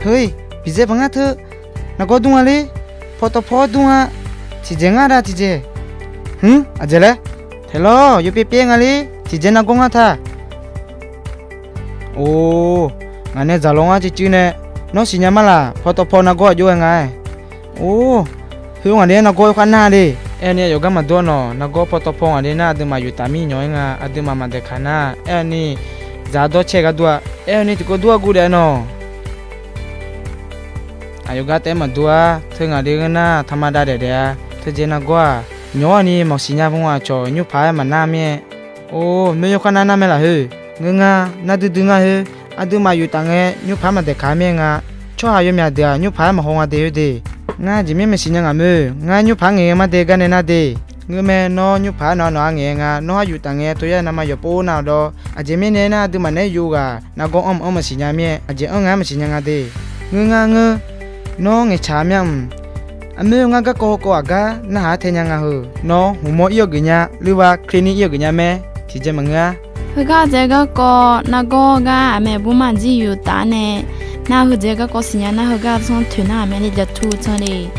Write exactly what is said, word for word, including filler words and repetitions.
Heu, biqdzae paq ngar teu. Nargawr dur nga ler. Paw tawv paw-awr dur nga. Tiqdzaeq ngar da tiqdzaeq. Hmr, aqdzaeq laer. Taeqlawr, yawpyaev pyaev nga ler. Tiqdzaeq nargawr ngar ta. Or, ngaq nae dzaqlawr ngar cuivcuiv nae, nawr siqnya ma laq, paw tawv paw nargawr aqjox-aer nga-aer. Or, heu ngaq nae nargawr yawkhav nar le. Aer-eu ni aqyawf gar maqdur-a nawq, nargawr paw tawv paw ngaq nae nar aqduimaf yuftaf mir nymq-aer nga, aqduimaf maqdaeqkaq nar, aer-eu ni dzaq dawr caer gar dur-a, aer-eu ni tiqkawv dur-a guv daef nawq. Aqyawf gar taef-aer maqdur-a, teu ngaq nae ngeur nar taqma dav daef daef-a, teu dzae nargawr-aq, nymq-awr ni maqsiq nya bmr aqcawq nymrpaq-aer maqnar mir-aer. Or, moer yawkhav nar nar mae laq heu. Ngeur ngar, nar duidui ngar heu. Aqduimaf yuftaf ngae nymrpaq-aer maqdaeqkaq mir-aer nga. Tsawrhaq yawmyaq deuq-aq nymrpaq-aer maqhaw nga de heu de. Ngar jeq mir maqsiq nya ngaq moer, ngar nymrpaq-aer ngaeq-aer mar de gar nae nar de. Ngeur mae, nawr nymrpaq-aer nawq-a nawq-a ngaeq-aer nga, nawr-aq yuftaf ngae tov yar navma yawqpov nar-awq dawr. Aqjeq mirnae nar aqduimaf naeq-aer yuf ghaq nargawr anr maqanr maqsiq nya mir-aer, aqjeq anr nga-aer maqsiq nya nga de. Ngeur ngar ngeur, nawr ngaeqcaq mir-a mq. Aqmoer ngar garkawv heukawv aqgar narhaq-aer tae nya nga heu. Nawr hmqmawr ir-eu geuf nya, lurva clinic ir-eu geuf nya mae, tiqjeq maqngeur-ar. Heugar dzae garkawv nargawr gar aqmaeq bur maqjir yuftaf nae, nar heudzae garkawv siqnya nar heugar tsanr toeq nar aqmaeq le jav tur tsanr le.